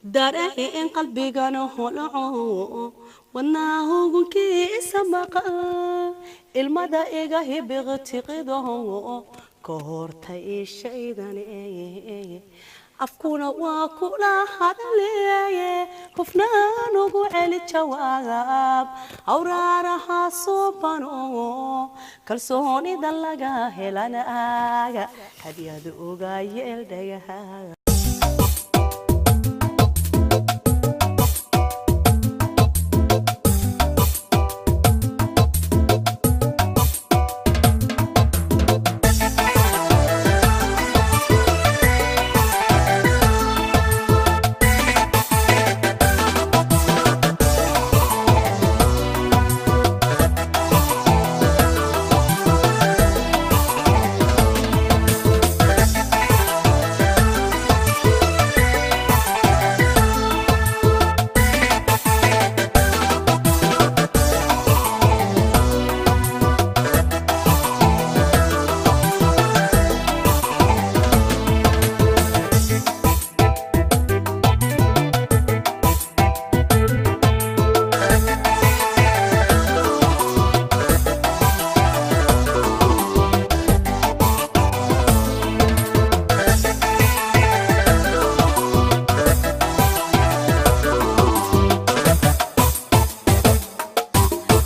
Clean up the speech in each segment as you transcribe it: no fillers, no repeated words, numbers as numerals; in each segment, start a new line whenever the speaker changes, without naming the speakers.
Dareen qalbigana holaco, wadnaahugunkiisa maqal, ilmada iga hibiqtiqido ka horta ishaydan, afkuna waa kula hadaleeye, hufnaan ugu celi jawaab awraaraha suubano, kalsoonida laga helanaaga hadyad uga yeeldhagaha.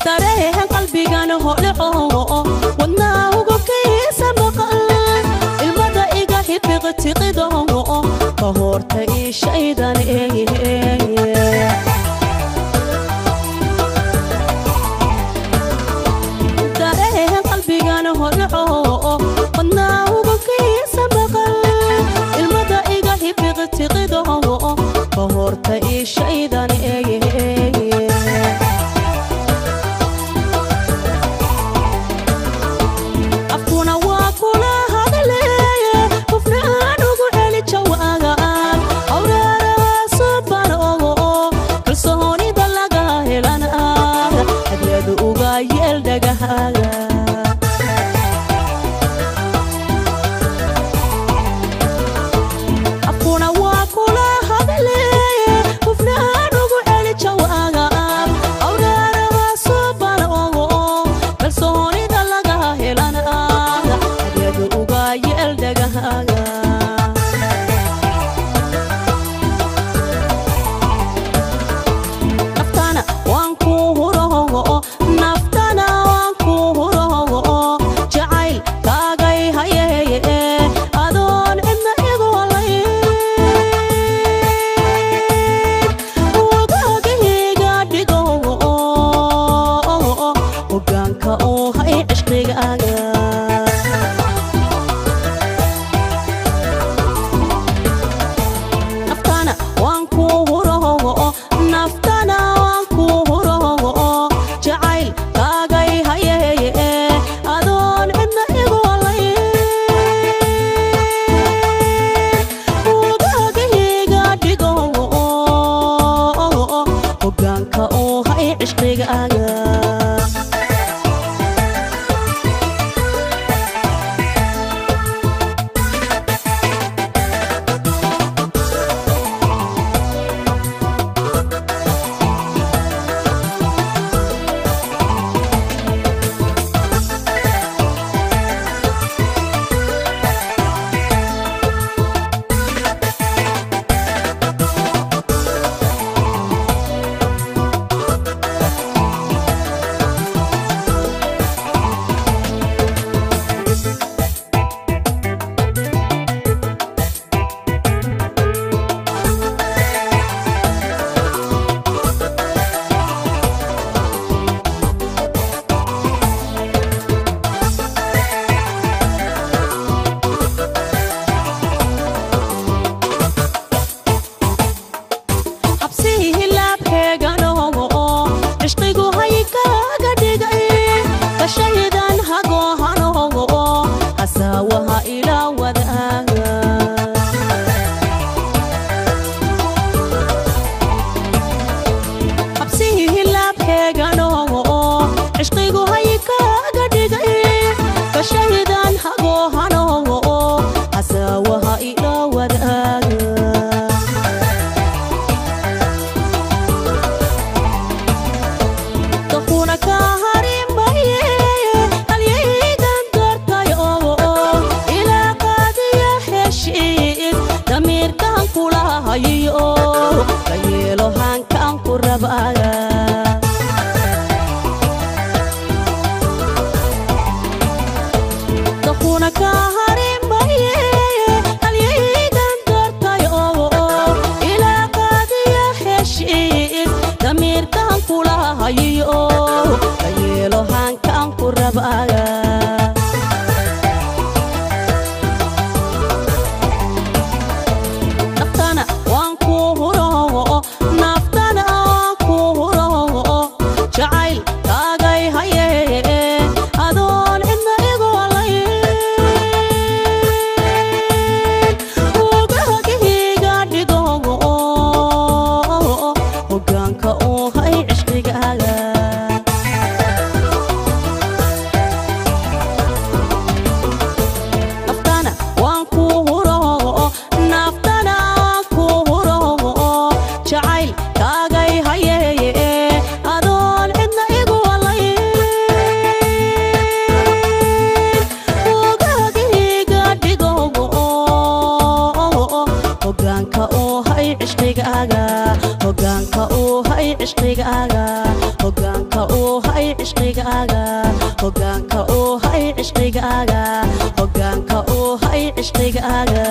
Dareen qalbigana holaco, wadnaahugokiisa maqal, ilmada iga hibiqtiqido ka horta ishaydan. Dareen qalbigana holaco, wadnaahugokiisa maqal, ilmada iga hibiqtiqido ka horta ishaydan. Afkuna waa kula hadaleeye, hufnaan ugu celi jawaagaan awraaraha suubano, kalsoonida laga helanaaga hadyad uga yeel dhagahaaga. Afkuna waa kula hadaleeye, hufnaan hayiyo, la yeelo hankaan ku rabaaga. Dakuna ka harimaye halyaygan doortay oo ilaa qaadiya heshiis, damiirkaan kula hayiyo, la yeelo hankaan ku rabaaga. Naftana waan ku huro, naftana waan ku huro, jacayl kaagay haye adoon cidna igu walayn, ugahagihiga dhigo hogaanka uu hay cishqigaaga. Naftana waan ku huro, naftana waan ku huro, jacayl kaagay haye adoon cidna igu walayn, ugahagihiga dhigo hogaanka uu hay cishqigaaga, hogaanka uu hay cishqigaaga, hogaanka uu hay cishqigaaga, hogaanka uu hay cishqigaaga, hogaanka uu hay cishqigaaga.